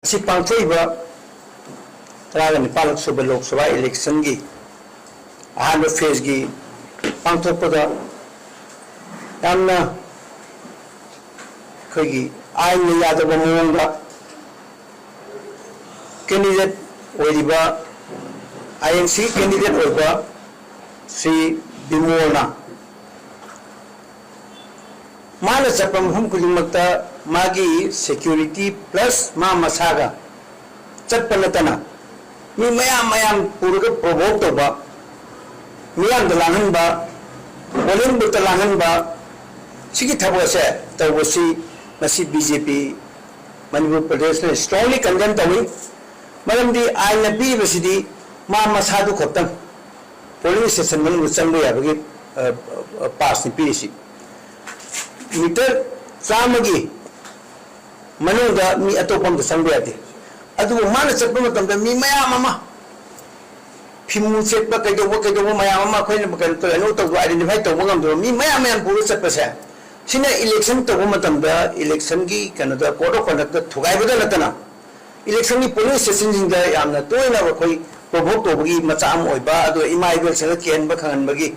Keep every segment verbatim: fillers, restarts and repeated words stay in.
ꯑꯁꯤ ꯄꯥꯡꯊꯣꯛꯏꯕ ꯇꯔꯥꯒ ꯅꯤꯄꯥꯜ ꯁꯨꯕ ꯂꯣꯛ ꯁꯚꯥ ꯏꯂꯦꯛꯁꯟꯒꯤ ꯑꯍꯥꯟꯕ ꯐꯦꯖꯀꯤ ꯄꯥꯡꯊꯣꯛꯄꯗ ꯌꯥꯝꯅ ꯑꯩꯈꯣꯏꯒꯤ ꯑꯥꯏꯟꯅ ꯌꯥꯗꯕ ꯃꯑꯣꯡꯗ ꯀꯦꯟꯗꯤꯗꯦꯠ ꯑꯣꯏꯔꯤꯕ, ꯑꯥꯏ ꯑꯦꯟ ꯁꯤ ꯀꯦꯟꯗꯤꯗꯦꯠ ꯑꯣꯏꯕ ꯁ꯭ꯔꯤ ꯕꯤꯃꯣꯜꯅ ꯃꯥꯅ ꯆꯠꯄ ꯃꯐꯝ ꯈꯨꯗꯤꯡꯃꯛꯇ ꯃꯥꯒꯤ ꯁꯦꯀ꯭ꯌꯨꯔꯤꯇꯤ ꯄ꯭ꯂꯁ ꯃꯥ ꯃꯁꯥꯒ ꯆꯠꯄ ꯅꯠꯇꯅ ꯃꯤ ꯃꯌꯥꯝ ꯃꯌꯥꯝ ꯄꯨꯔꯒ ꯄ꯭ꯔꯣꯚꯣꯛ ꯇꯧꯕ, ꯃꯤꯌꯥꯝꯗ ꯂꯥꯡꯍꯟꯕ, ꯄꯣꯂꯤꯡ ꯕꯨꯠꯇ ꯂꯥꯡꯍꯟꯕ, ꯁꯤꯒꯤ ꯊꯕꯛ ꯑꯁꯦ ꯇꯧꯕꯁꯤ ꯃꯁꯤ ꯕꯤ ꯖꯦ ꯄꯤ ꯃꯅꯤꯄꯨꯔ ꯄ꯭ꯔꯗꯦꯁꯅ strongly condemn ꯇꯧꯏ꯫ ꯃꯔꯝꯗꯤ ꯑꯥꯏꯟꯅ ꯄꯤꯔꯤꯕꯁꯤꯗꯤ ꯃꯥ ꯃꯁꯥꯗꯨ ꯈꯛꯇꯪ ꯄꯣꯂꯤꯡ ꯁ꯭ꯇꯦꯁꯟ ꯃꯅꯨꯡꯗ ꯆꯪꯕ ꯌꯥꯕꯒꯤ, ꯑ, ꯑ, ꯄꯥꯁꯅꯤ ꯄꯤꯔꯤꯁꯤ꯫ ꯃꯤꯇꯔ ꯆꯥꯝꯃꯒꯤ ꯃꯅꯨꯡꯗ ꯃꯤ ꯑꯇꯣꯞꯄ ꯑꯝꯇ ꯆꯪꯕ ꯌꯥꯗꯦ꯫ ꯑꯗꯨꯕꯨ ꯃꯥꯅ ꯆꯠꯄ ꯃꯇꯝꯗ ꯃꯤ ꯃꯌꯥꯝ ꯑꯃ ꯐꯤꯃꯨ ꯁꯦꯠꯄ ꯀꯩꯗꯧꯕ, ꯀꯩꯗꯧꯕ ꯃꯌꯥꯝ ꯑꯃ ꯑꯩꯈꯣꯏꯅ ꯀꯩꯅꯣ ꯇꯧ-, identify ꯇꯧꯕ ꯉꯝꯗꯕ ꯃꯤ ꯃꯌꯥꯝ ꯃꯌꯥꯝ ꯄꯨꯔꯒ ꯆꯠꯄꯁꯦ, ꯁꯤꯅ ꯏꯂꯦꯛꯁꯟ ꯇꯧꯕ ꯃꯇꯝꯗ ꯏꯂꯦꯛꯁꯟꯒꯤ ꯀꯩꯅꯣꯗ code of conductꯇ ꯊꯨꯒꯥꯏꯕꯗ ꯅꯠꯇꯅ ꯏꯂꯦꯛꯁꯟꯒꯤ ꯄꯣꯂꯤꯡ ꯁ꯭ꯇꯦꯁꯟꯁꯤꯡꯗ ꯌꯥꯝꯅ ꯇꯣꯏꯅ ꯑꯩꯈꯣꯏ ꯄ꯭ꯔꯣꯚꯣꯛ ꯇꯧꯕꯒꯤ ꯃꯆꯥꯛ ꯑꯃ ꯑꯣꯏꯕ, ꯑꯗꯨꯒ ꯏꯃꯥ ꯏꯕꯦꯜꯁꯤꯡꯗ ꯀꯤꯍꯟꯕ ꯈꯪꯍꯟꯕꯒꯤ,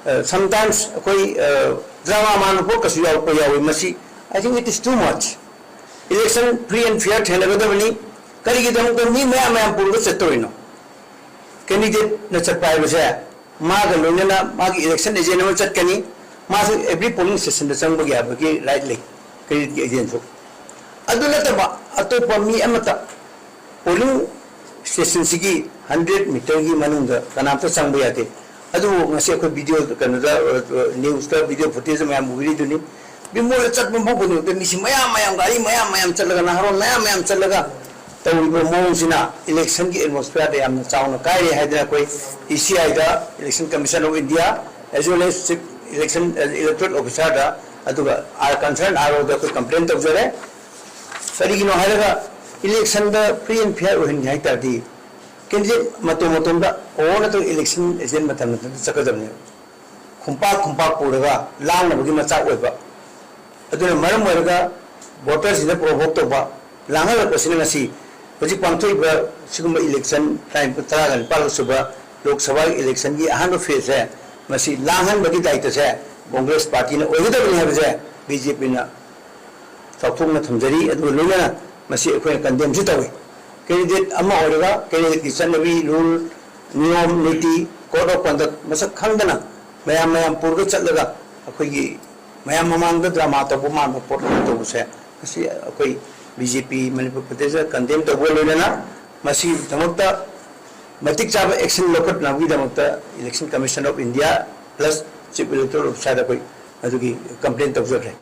ꯑ, sometimes ꯑꯩꯈꯣꯏ, ꯑ, ꯗ꯭ꯔꯃꯥ ꯃꯥꯟꯕ ꯄꯣꯠꯀꯁꯨ ꯌꯥꯎꯔꯛꯄ ꯌꯥꯎꯏ꯫ ꯃꯁꯤ, I think it is too much. Election free and fair ꯊꯦꯡꯅꯒꯗꯕꯅꯤ꯫ ꯀꯔꯤꯒꯤꯗꯃꯛꯇ ꯃꯤ ꯃꯌꯥꯝ ꯃꯌꯥꯝ ꯄꯨꯔꯒ ꯆꯠꯇꯧꯔꯤꯅꯣ? ꯀꯦꯟꯗꯤꯗꯦꯠꯅ ꯆꯠꯄ ꯍꯥꯏꯕꯁꯦ ꯃꯥꯒ ꯂꯣꯏꯅꯅ ꯃꯥꯒꯤ ꯏꯂꯦꯛꯁꯟ ꯑꯦꯖꯦꯟ ꯑꯃ ꯆꯠꯀꯅꯤ꯫ ꯃꯥꯁꯨ every polling stationꯗ ꯆꯪꯕꯒꯤ ꯍꯥꯏꯕꯒꯤ ꯔꯥꯏꯠ ꯂꯩ, ꯀꯦꯟꯗꯤꯗꯦꯠꯀꯤ ꯑꯦꯖꯦꯟꯁꯨ꯫ ꯑꯗꯨ ꯅꯠꯇꯕ ꯑꯇꯣꯞꯄ ꯃꯤ ꯑꯃꯠꯇ ꯄꯣꯂꯤꯡ ꯁ꯭ꯇꯦꯁꯟꯁꯤꯒꯤ ꯍꯟꯗ꯭ꯔꯦꯠ ꯃꯤꯇꯔꯒꯤ ꯃꯅꯨꯡꯗ ꯀꯅꯥꯝꯇ ꯆꯪꯕ ꯌꯥꯗꯦ꯫ ꯑꯗꯨꯕꯨ ꯉꯁꯤ ꯑꯩꯈꯣꯏ ꯚꯤꯗꯤꯑꯣ ꯀꯩꯅꯣꯗ, ꯑ, ꯅ꯭ꯌꯨꯁꯇ ꯚꯤꯗꯤꯑꯣ ꯐꯨꯇꯦꯖ ꯃꯌꯥꯝ ꯎꯕꯤꯔꯤꯗꯨꯅꯤ꯫ ꯕꯤꯃꯣꯜꯗ ꯆꯠꯄ ꯃꯐꯝ ꯈꯨꯗꯤꯡꯃꯛꯇ ꯃꯤꯁꯤ ꯃꯌꯥꯝ ꯃꯌꯥꯝ, ꯒꯥꯔꯤ ꯃꯌꯥꯝ ꯃꯌꯥꯝ ꯆꯠꯂꯒ, ꯅꯍꯥꯔꯣꯜ ꯃꯌꯥꯝ ꯃꯌꯥꯝ ꯆꯠꯂꯒ ꯇꯧꯔꯤꯕ ꯃꯑꯣꯡꯁꯤꯅ ꯏꯂꯦꯛꯁꯟꯒꯤ ꯑꯦꯠꯃꯣꯁꯐꯤꯌꯔꯗ ꯌꯥꯝꯅ ꯆꯥꯎꯅ ꯀꯥꯏꯔꯦ ꯍꯥꯏꯗꯅ ꯑꯩꯈꯣꯏ ꯏ ꯁꯤ ꯑꯥꯏꯗ, Election Commission of India, as well as Chief Election, Electoral Officerꯗ, ꯑꯗꯨꯒ ꯑꯥꯔ ꯀꯟꯁꯔꯟ ꯑꯥꯔ ꯑꯣꯗ ꯑꯩꯈꯣꯏ ꯀꯝꯄ꯭ꯂꯦꯟ ꯇꯧꯖꯔꯦ꯫ ꯀꯔꯤꯒꯤꯅꯣ ꯍꯥꯏꯔꯒ ꯏꯂꯦꯛꯁꯟꯗ ꯐ꯭ꯔꯤ ꯑꯦꯟ ꯐꯤꯌꯔ ꯑꯣꯏꯍꯟꯒꯦ ꯍꯥꯏ ꯇꯥꯔꯗꯤ ꯀꯦꯟꯗꯤꯗꯦꯠ ꯃꯇꯣꯝ ꯃꯇꯣꯝꯗ ꯑꯣ ꯅꯠꯇ꯭ꯔꯒ ꯏꯂꯦꯛꯁꯟ ꯑꯦꯖꯦꯟ ꯃꯇꯝ ꯃꯇꯝꯗ ꯆꯠꯀꯗꯕꯅꯦꯕ꯫ ꯈꯣꯡꯄꯥꯛ ꯈꯣꯡꯄꯥꯛ ꯄꯨꯔꯒ ꯂꯥꯡꯅꯕꯒꯤ ꯃꯆꯥꯛ ꯑꯣꯏꯕ꯫ ꯑꯗꯨꯅ ꯃꯔꯝ ꯑꯣꯏꯔꯒ ꯚꯣꯇꯔꯁꯤꯡꯗ ꯄ꯭ꯔꯣꯚꯣꯛ ꯇꯧꯕ, ꯂꯥꯡꯍꯜꯂꯛꯄꯁꯤꯅ ꯉꯁꯤ ꯍꯧꯖꯤꯛ ꯄꯥꯡꯊꯣꯛꯏꯕ ꯁꯤꯒꯨꯝꯕ election, ꯇꯔꯥꯒ ꯅꯤꯄꯥꯜ ꯁꯨꯕ ꯂꯣꯛ ꯁꯚꯥ electionꯒꯤ ꯑꯍꯥꯟꯕ phaseꯁꯦ, ꯃꯁꯤ ꯂꯥꯡꯍꯟꯕꯒꯤ ꯗꯥꯏꯇꯁꯦ Congress partyꯅ ꯑꯣꯏꯒꯗꯕꯅꯤ ꯍꯥꯏꯕꯁꯦ BJPꯅ ꯆꯥꯎꯊꯣꯛꯅ ꯊꯝꯖꯔꯤ꯫ ꯑꯗꯨꯒ ꯂꯣꯏꯅꯅ ꯃꯁꯤ ꯑꯩꯈꯣꯏꯅ condemnꯁꯨ ꯇꯧꯏ꯫ Candidate ꯑꯃ ꯑꯣꯏꯔꯒ candidateꯀꯤ ꯆꯠꯅꯕꯤ, rule, ꯅꯤꯌꯣꯝ ꯅꯤꯇꯤ, code of conduct ꯃꯁꯛ ꯈꯪꯗꯅ ꯃꯌꯥꯝ ꯃꯌꯥꯝ ꯄꯨꯔꯒ ꯆꯠꯂꯒ ꯑꯩꯈꯣꯏꯒꯤ ꯃꯌꯥꯝ ꯃꯃꯥꯡꯗ drama ꯇꯧꯕ ꯃꯥꯟꯕ ꯄꯣꯠ ꯑꯃ ꯇꯧꯕꯁꯦ, ꯃꯁꯤ ꯑꯩꯈꯣꯏ BJP ꯃꯅꯤꯄꯨꯔ ꯄ꯭ꯔꯗꯦꯁꯇ condemn ꯇꯧꯕꯒ ꯂꯣꯏꯅꯅ ꯃꯁꯤꯒꯤꯗꯃꯛꯇ ꯃꯇꯤꯛ ꯆꯥꯕ action ꯂꯧꯈꯠꯅꯕꯒꯤꯗꯃꯛꯇ Election Commission of India plus Chief Electoral Officerꯗ ꯑꯩꯈꯣꯏ ꯑꯗꯨꯒꯤ complain ꯇꯧꯖꯈ꯭ꯔꯦ꯫